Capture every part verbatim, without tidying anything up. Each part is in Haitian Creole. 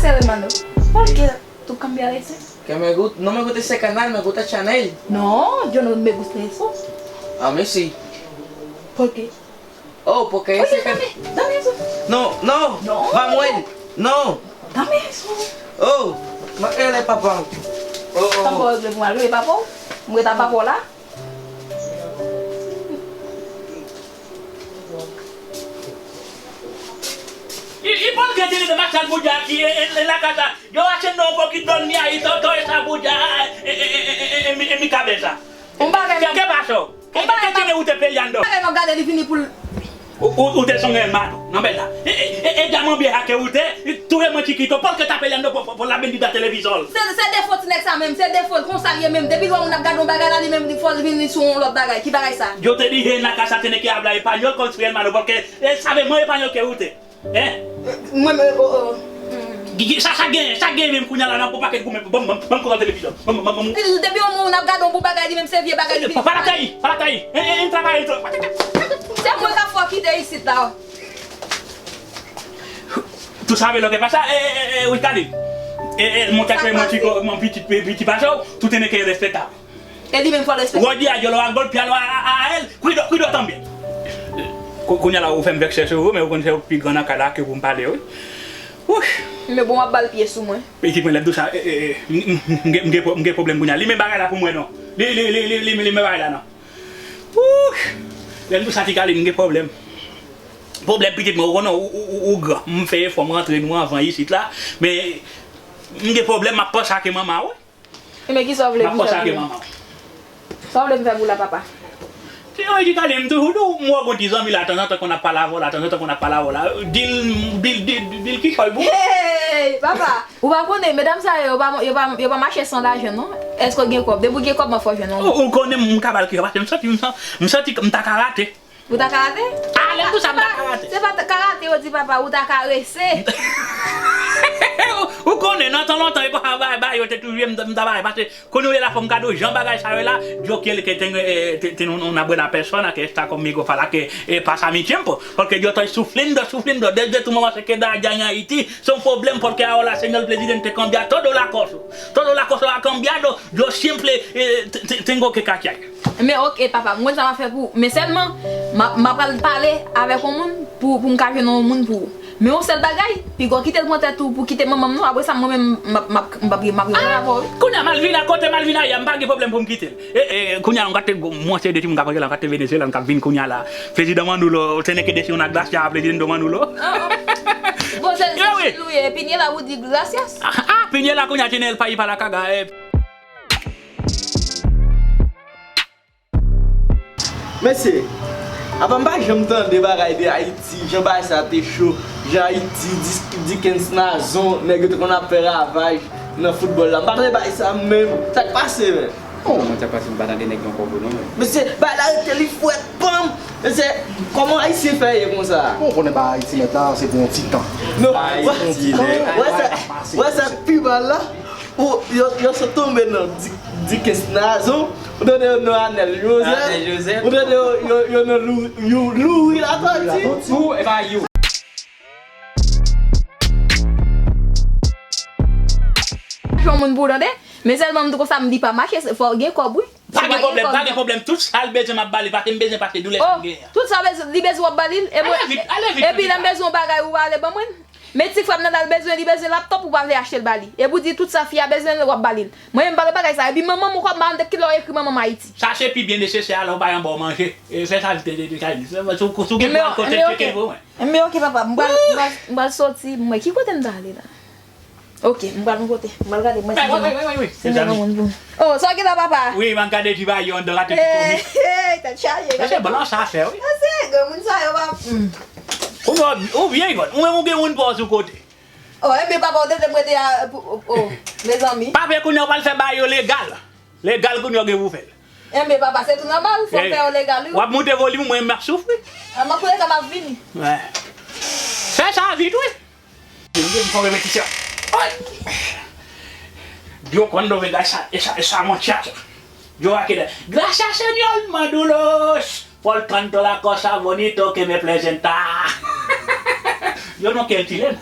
Ser hermano, ¿por qué tú cambias eso? Que me gusta, no me gusta ese canal, me gusta Chanel. No, yo no me gusta eso. A mí sí. ¿Por qué? Oh, porque ese can... Oye, dame, dame eso. No, no, no. Manuel, no. Dame eso. Oh, ma ele papa. Oh, oh. Tampoco le pongo algo de papo. Mwen ta papo la. Li, li pral gen tele de machal boudja ki e, e, e la kasa. Yo achte nan yon pokit dòl ni a ito, to e sa boudja, e, e, e, e, e, e, e, mi kabeza. Un bagay. Ke, ke pasó? Ke, ke, ke tiene usted peleando? Un bagay m ap gade li vini pou l. U, u, usted son hermano, no verdad? E, e, e, ella más vieja que usted, tú eres más chiquito, ¿por qué está peleando por, por, por la bendita televisor? Se, se defo ti nèg sa menm, se defo l, konsa l ye menm. Depi lè moun ap gade yon bagay la, li menm li fò l vini sou yon lòt bagay. Ki bagay sa? Yo te dije en la casa tiene que hablar español con su hermano, porque él sabe más español que usted. Eh? Mwen menm, oh, oh. Ki, ki, sa, sa gen, sa gen menm kounye a la nan pou pakèt goumen. Bon, bon, bon, kote television. Bon, bon, bon, bon. Depi yon moun ap gade yon bon bagay, li menm se vye bagay li vin. Pala tayi, pala tayi. Eh, eh, eh, travay, travay. Se mwen k ap fè w kite isit la. Tú sabes lo que pasa, eh, eh, eh, eh, Wilkaline. Eh, eh, monta que mon chico, mon piti, piti paso, tú tienes que respetar. E li menm fò l respekte. Roddy a djòlò ak gòl, pyalo a, a, a, a el, kuido, kuido también. Kou-, kounye a la, ou fè m vèkse sou ou, men ou konn se ou k pi gran nan kay la ke pou m pale, wi. Wouch! Men bon, w ap ba l pye sou mwen. Pitit mwen, lè m di w sa, e, e, e, m, m, m, m gen, m gen pwoblèm kounye a. Li men bagay la pou mwen, non. Li, li, li, li, li, li men bagay la, non. Wouch! Lè m di w sa, ti Kaline, m gen pwoblèm. Pwoblèm pitit mwen, ou konnen, ou, ou, ou, ou gran. M fè efò, m rantre nou anvan isit la, men m gen pwoblèm, m ap panse ak manman, wi. Ebyen, kisa w vle m fè pou ou? Sa w vle m fè pou ou la, papa? Ti anj Itali, m toujou di w, m wè w gon ti zanmi la, tanzantan konn ap pale avè w la, tanzantan konn ap pale avè w la. Di l, di l, di l, di l kichòy pou ou. Hey, papa, ou pa konnen, medam sa yo, yo pa, yo pa, yo pa mache san lajan, non. Èske w gen kòb? Depi w gen kòb, mwen fè w jwenn yon. Ou, ou konnen m ka ba l kichòy, paske m santi, m san-, m santi m ta ka rate. Ou ta ka rate? A, lè m di w sa, m ta ka rate. Se pa ta-, karate yo di, papa, ou ta karese. Ou, ou konnen, nan tan lontan, e pa bagay, bagay yo te toujou ye, m ta, m ta bagay, paske kounye a la fò m gade w jan bagay sa yo la, yo quiere que tenga, eh, te, te, un, una buena persona que está conmigo para que, eh, pasa mi tiempo. Porque yo estoy sufriendo, sufriendo desde tu mamá se queda allá en Haití. Son problem porque ahora, señor presidente, cambia todo la cosa. Todo la cosa ha cambiado. Yo siempre, eh, te, te, tengo que callar. Men oke, papa, m konn sa m ap fè pou ou. Men sèlman, m ap, m ap pral pale avèk yon moun pou, pou m ka jwenn yon moun pou ou. Men yon sèl bagay, piga w kite l pran tèt ou pou kite manman m non, apre sa, mwen menm, m ap, m ap, m ap, m ap gen rapò, wi. Kounye a, Malvina, kote Malvina ye a? M pa gen pwoblèm pou m kite l. E, e, kounye a, m gade, m wè se de timoun k ap rantre la, m gade Venezuela, k ap vin kounye a la. Prezidan Maduro, tiene que decir una gracia a Presidente Maduro. Oh, oh. Bon, se, se chili w ye, Piniela ou di gracias? Ah, ah, Piniela, kounye a, tiene el país para la caga, eh. Mesye, apa m pa janm tande bagay de Ayiti, jan bagay sa te cho, jan Ayiti, Dis-, Dickens Nazon, nèg yo te konn ap fè ravaj nan foutbòl la. M pa tande bagay sa menm. Sa k pase, menm? Oh, mwen, sa k pase, m pa tande nèg yo ankò, non, menm. Mesye, bagay la rete li frèt, panm. Mesye, kòman Ayisyen fè ye konsa? Bon, konnen pa Ayiti nèt la, se pou yon ti tan. Non, wè, wè sa, wè sa k pi mal la. Ou, yo, yo sot tonbe nan Di-, Dickens Nazon, ou tande yo nan Anèl Jozèf, Anèl Jozèf. Ou tande yo, yo, yo nan Lou-, Lou-, Louri Latòti. Ou, e pa yo. Yon moun pou w tande, men sèlman m di konsa, m di pa mache, fò w gen kòb, wi. Pa gen pwoblèm, pa gen pwoblèm. Tout sa l bezwen, m ap ba li, paske m bezwen pase doulè sa m genyen an. Tout sa bezwen, li bezwen, w ap ba li l, e mwen, ale vit, ale vit, epi lè m bezwen yon bagay, ou pa ale ban mwen l. Men ti frè m nan, l bezwen, li bezwen laptòp, ou pa vle achte l ba li. Epi w di tout sa fi a bezwen, w ap ba li l. Mwen menm, m pa nan bagay sa. Epi manman m ankò, m pa konn de kilè w ekri manman m Ayiti. Sa se pi byen nesesè a, lè w bay anba w manje. E fè sa vit, e, e, e, si w, si w gen pral kote, tcheke l pou mwen. Men oke, papa, m pral, m pral, m pral soti, m wè ki kote m ta ale la. Oke, m pral yon kote. M pral gade, mwen si gen moun pou m. Oh, sa w gen la, papa? Wi, m ap gade ti bagay yo anndan la, ti komik. Hey, tèt chaje. Mesye, blan sa fè, wi. Mesye, granmoun sa yo pa, hmm. Ou, ou byen, Yvonne. Ou menm ou gen moun pa w sou kote. Oh, enben papa, ou te vle m rete a, pou, oh, oh, mezanmi. Pa vle kounye a w pral fè bagay yo legal. Legal kounye a w gen pou w fè l. Enben papa, se tou nòmal, fò m fè yo legal, wi. W ap moute volim, mwen m ap soufri. A, m ap konnen sa m ap vini. Wè. Fè sa vit, wi. Yo, yo, fò repetición. Ay. Yo, cuando venga esa, esa, esa muchacha, yo va quedar. Gracias, señor Maduro, por tanto la cosa bonito que me presenta. Yo no quieren chilena.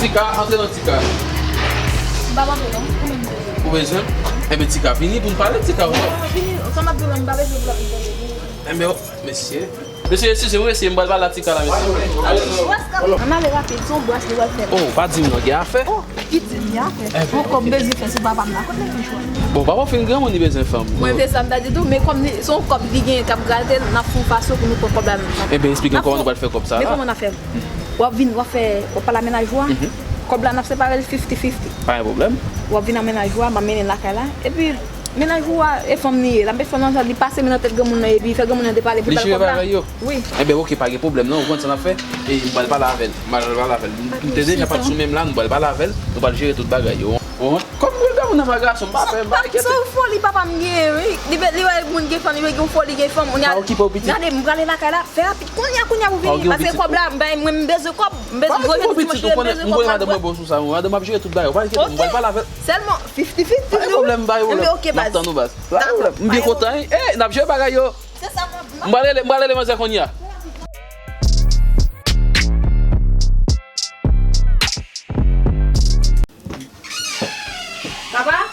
Tika, antre nan Tika. M pa antre non, ou menm bezwen. Ou bezwen? Enben, Tika, vini pou n pale, Tika. Non, vini, sa m ap di w la, m pa bezwen pou l ap vini. Enben, mesye. Mesye, eskize mwen, mesye, m pral pale a Tika la, mesye. Ann ale rapid, se yon bwès li pral fè. Oh, pa di m non, gen afè. Oh, ki di m gen afè? Yon kòb m bezwen fè sou papa m la, kote l fin jwenn? Bon, papa w fin granmoun, li bezwen fanm. Mwen, se sa m ta di tou, men kòm li, se yon kòb li gen k ap grate, n ap fè yon fason pou nou pran kòb la menm. Enben, esplike m kòman nou pral fè kòb sa la. Men kòman n ap fè? W ap vin, w ap fè, w ap pale a mennaj ou a. Kòb la, n ap separe l fifti fifti. Pa gen pwoblèm. W ap vin a mennaj ou a, m ap mennen l lakay la. Epi, mennaj ou a, e fanm li ye. L ap met fanm nan, li pase men nan tèt granmoun nan, epi fè granmoun nan te pale pou l ba l kòb la. Li jere bagay yo? Wi. Enben, oke, pa gen pwoblèm, non. Ou konn sa n ap fè? E m pral pale avè l. M pral pale avè l. M te deja pale sou menm la, nou pral pale avè l. Nou pral jere tout bagay yo. Kòm mwen granmoun nan pa gason, m pa pè, m pa enkyete. Se yon foli papa m genyen, wi. Li wè moun gen fanm, li wè gen yon foli gen fanm. Pa okipe w pitit. Gade, m prale lakay la, fè rapid. Kounye a, kounye a pou vini. Paske kòb la, m bay, mwen m bezwen kòb. M bezwen gwo jèn timoun chire, m bezwen kòb la. Madanm mwen bon sou sa, madanm ap jere tout bagay. Pa enkyete, m pral pale avè l. Sèlman fifti fifti. Pa gen pwoblèm, m ba yo. Enben, oke, baz. M ap tann ou, baz. Pa gen pwoblèm. M byen kontan, wi. E, n ap jere bagay yo. Se sa, m ap, m ap rele, m ap rele manzè kounye a. Papa?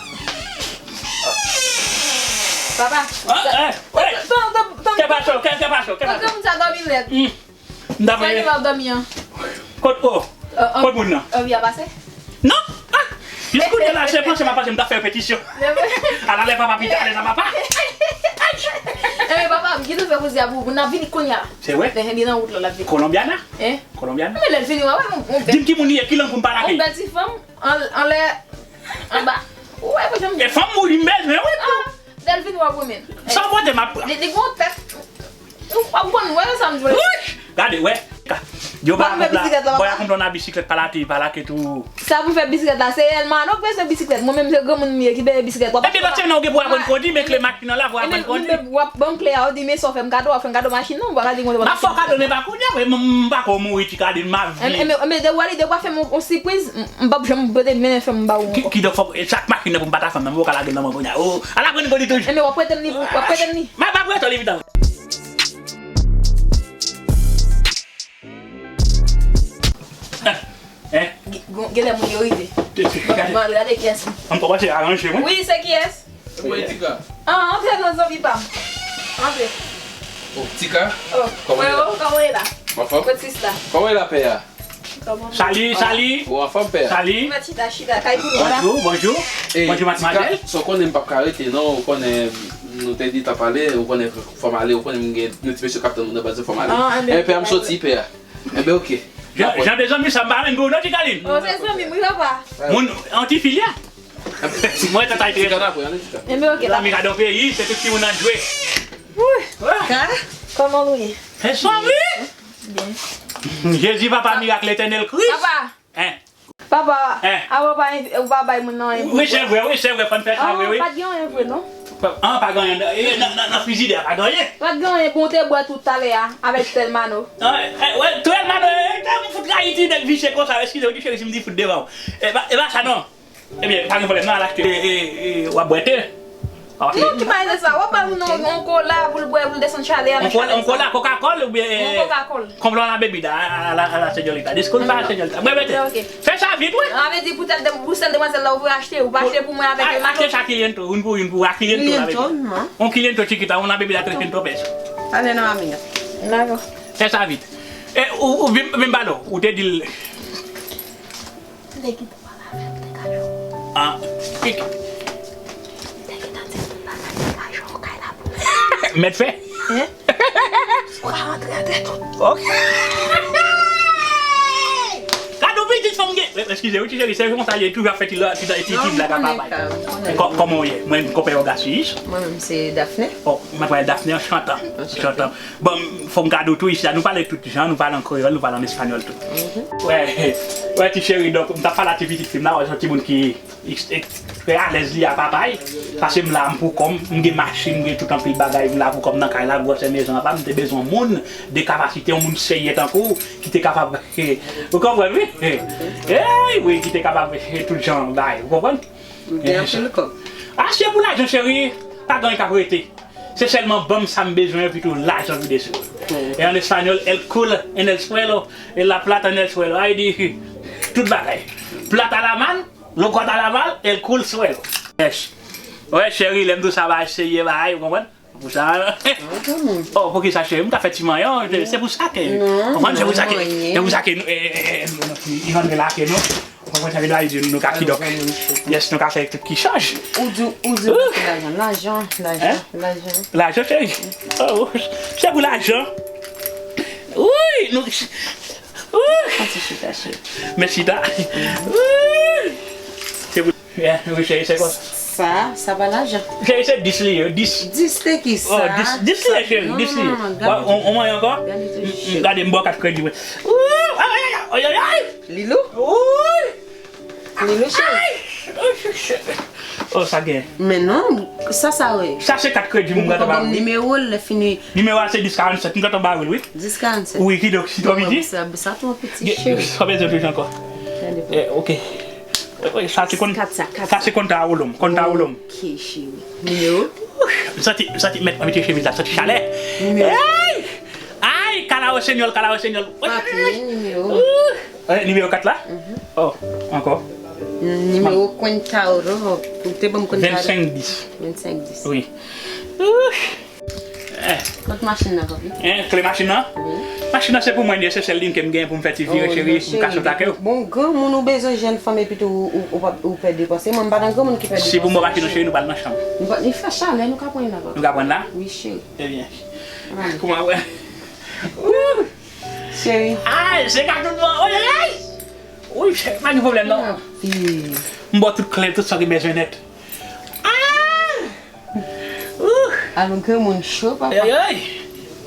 Papa? Kè pa cho, kè pa cho, kè pa cho. Granmoun sa dòmi lèd. M ta vle. Sa li ap dòmi an? Kot, o, kot moun nan? Anvi a pase? Non! Ah! Jis kounye a la, se panse m ap panse m ta fè yon petisyon. Ala lè papa pita, lè sa papa. Enben papa, m gentan fè koze a pou ou. N ap vini kounye a. Se vre? Enben, li nan wout la, l ap vini. Kolonbyana? Hein? Kolonbyana? Enben lè l vini, w a wè, yon, yon bèl. Di m ki moun li ye, ki lang pou m pale ak li? Yon bèl ti fanm, an, anlè, anba. Ou wè, mwen, janm. E fanm ou li m bezwen, wi. Lè l vini, w ap renmen l. Sa w pote m ap. Li, li gon tèt. Ou pa konprann, wè sa m di w la. Wouch! Gade, wè. Yo ba konpla, bò ya konpla nan bisiklèt pa lake, pa lake tou. Sa pou fè bisiklèt la, se Elmano k bezwen bisiklèt. Mwen menm se granmoun m ye ki bezwen bisiklèt. Ebyen, lòt semèn ou gen pou aprann kondi, men kle machin nan la, pou aprann kondi. Mwen menm w ap ban m kle a, ou di, men sa w fè m kado, w ap fè m kado machin nan, ou pa ka di mwen. M ap fè w kado, men pa kounye a, mwen, m, m pa ko mouri ti kado, m ap viv. Enben, enben, depi w ale, depi w pa fè m yon, yon sipriz, m, m p ap janm pote mennen fè m ba ou ankò. Kidonk, fòk, chak machin nan pou m pa ta fè m nan, mwen ka lage nan men kounye a. O, al aprann kondi toujou. Enben, w ap prete m li, w ap prete m li. M ap, m ap prete w li vitan. Hein? Gen, gen, genlè moun yo rive. Gade, gade kiyès li. An pa pase aranje, wi. Wi, se kiyès? Mwen, Tika. Ah, antre non, zanmi pa m. Antre. Oh, Tika? Oh, kòman w ye la? Kòman w ye la? Anfòm? Kot sista? Kòman w ye la, pè a? Sali, sali. Ou anfòm, pè a? Sali. Mwen chita, chita, kay pou nou. Bonjou, bonjou. Bonjou, madmwazèl. Tika, sa w konnen m p ap ka rete, non, ou konnen nou te di tan pale, ou konnen fò m ale, ou konnen m gen yon ti mesye k ap tann mwen nan baz, fò m ale. Ah, enben, pè a, m soti, pè a. Enben, oke. Jan, jan de zanmi sa, m pa menm pou w non, Tikalin. Oh, se zanmi m, wi, papa. Moun, yon ti fi, li ye. Mwen, tata, te. Enben, oke, papa. Zanmi, gade yon peyi, se tout timoun ap jwe. Wi. Ka, kòman nou ye? Fè sonri. Byen. Jezi, papa, mirak, Letènèl Kris. Papa. Hein? Papa, avan w pa, ou pa bay moun nan anyen pou bwè. Wi, se vre, wi, se vre, fò n fè sa vre, wi. Pa t gen anyen vre, non. An, pa gen anyen. E, nan, nan, nan frizidè a, pa gen anyen. Pa t gen anyen, bon, w te bwè tout talè a, avèk Tèlmano. An, e, wè, Tèlmano, e, e, m fout rayi ti nèg visye konsa, eskize w, ti cheri, si m di fout devan w. E pa, e pa sa, non. Ebyen, pa gen pwoblèm, non, al achte, e, e, e, w ap bwè te. Non, ki malè sa? W ap ba moun nan yon kola pou l bwè, pou l desann chalè a nan chalè sa. Yon kola, Coca-Cola oubyen, yon Coca-Cola. Konplo a la bebida, a la, a la senyorita. Diskoup pa senyorita. Bwè, bwè te. Fè sa vit, wi. Sa vle di pou tèt de, pou sèl demwazèl la, ou vle achte, ou pa achte pou mwen avèk Tèlmano? Achte sa ki lento, youn pou youn, pou a ki lento la bebida. On ki lento chikita, una bebida trescientos pesos. Ale non, amiga. Dakò. Fè sa vit. E, ou, ou vin, vin ba non, ou te di l. Te gentan pale avè m, te ka jwe. Ah, pik. Te gentan di m tout bagay, te ka jwe, ou kay la pou mwen. Mèt fè? Hein? Ou ka rantre antre tout. Ok. Gade yon pitit fanm gen. Eskize wi, ti cheri, se konsa li ye, toujou ap fè ti la, ti, ti, ti blaga papa. Kò-, kòman w ye? Mwen, konpè Ogasiyis. Mwen menm, se Daphné. Oh, mwen pral Daphné, anchantan. Anchantan. Bon, fò m ka di w tou, isi a, nou pale tout jan, nou pale an kreyòl, nou pale an espanyòl tou. Wè, wè, ti cheri, donk, m t ap pale a ti pitit fi m la, wè, se yon timoun ki Ex-, ex-, trè alèz li a papa'y. Paske m la, m pou kò m, m gen machin, m gen tout anpil bagay, m la pou kò m nan kay la, gwosè mezon an pa m, m te bezwen moun de kapasite, yon moun serye tankou w, ki te kapab, ou konprann, wi? Ey, wi, ki te kapab tout jan bagay, ou konprann? M gen anpil kòb. Ah, se pou lajan, cheri, pa gen anyen k ap rete. Se sèlman ban m sa m bezwen, epi tou lajan vide sou ou. E an espanyòl, el culo en el suelo, e la plata en el suelo. Ay di, tout bagay. Plata la man, Lo cuarto a la mal, el cul suelo. Yes. Wè, cheri, lè m di w sa bagay serye, bagay, ou konprann? Pou sa. Oh, poukisa, cheri? M ka fè ti manyen, se pou sa ke. Konprann? Se pou sa ke, se pou sa ke nou, eh, eh, eh, nou, nou, nou, nou, nou, nou ka kidonk. Yes, nou ka fè tout ki chaj. Ou di, ou di, ou di lajan, lajan, lajan, lajan. Lajan, cheri. Oh, se pou lajan. Wi, nou. An ti chita, cheri. Men chita. Se pou, yeah, wi, cheri, se kwa? Sa, sa pa lajan. Cheri, se dis li ye, dis. Dis te ki sa? Oh, dis, dis li ye, cheri, dis li ye. Ou manyen ankò? Gade, m ba w kat kredi mwen. Ooh, ay, ay, ay, ay, ay. Li lou? Wi. Li lou, cheri. Ay! Oh, sa gen. Men non, sa, sa, wi. Sa se kat kredi m, ou poko ban m nimewo l, lè fini. Nimewo a se dis karannsèt, m gentan ba w l, wi. Dis karannsèt. Wi, kidonk, si twò piti. Sa, sa twò piti, cheri. Sa bezwen plis ankò. Gade pou. Eh, ok. Eh, sa se konn, sa se konta a wolo m, konta a wolo m. Ok, cheri. Nimewo? M santi, m santi mèt mete chemiz la, santi chalè. Nimewo? Ay! Ay, kalawo senyòl, kalawo senyòl. Patnè, nimewo. Eh, nimewo kat la? Oh, ankò. Nimewo kwentauro. Ou te ban m kwentauro. Vennsenk dis. Vennsenk dis. Wi. Kot machin nan, papi? Eh, kle machin nan? Wi. Machin nan se pou mwen, se sèl liy ke m genyen pou m fè ti vire, cheri, m ka sot ak yo. Bon, granmoun ou bezwen jèn fanm epi tou ou, ou, ou, ou pè depanse. Mwen, m pa nan granmoun ki pè depanse. Si pou m ba w machin nan, cheri, nou pral nan chanm. Nou pa, li fè chalè, nou ka pran la, papi. Nou ka pran la? Wi, cheri. Ebyen. Kouman wè? Cheri. Ay, se ka tout bon. Oy, oy, oy. Wi, cheri, pa gen pwoblèm non. M ba w tout kle, tout sa ki bezwen nèt. Ah! Ooh! Alon ke moun cho, papa. Ay, ay.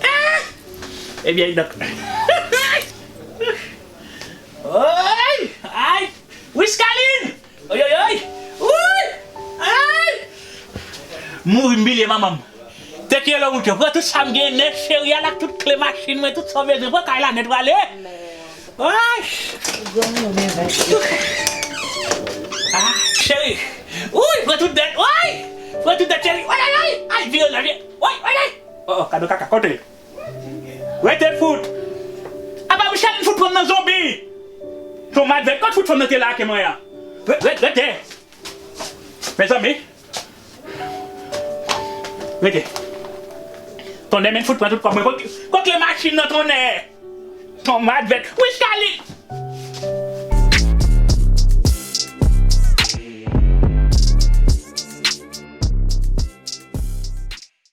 Ah! Ebyen, donk. Oy! Ay! Wiskalin! Oy, oy, oy! Oy! Ay! Mouri m bilye manman m. Te kye lè ou te pran tout sa m gen, nèt, cheri, al ak tout kle machin mwen, tout sa w bezwen, pran kay la nèt, prale. Ay! Ah, cheri. Wi, pran tout dèt. Wi! Pran tout dèt, cheri. Ay, ay, ay! Ay, vire la, vire. Wi, ay, ay! Oh, oh, kado kaka, kote? Rete fout! Apa Micheline fout pran nan zonbi! Ton madvèt, kot fout fanm nan te lage mwen an? Re-, re-, rete! Mezanmi! Rete! Tonnè, men fout pran tout kòb mwen. Kot, kot le machin nan, tonnè? Ton madvèt. Wiskalin!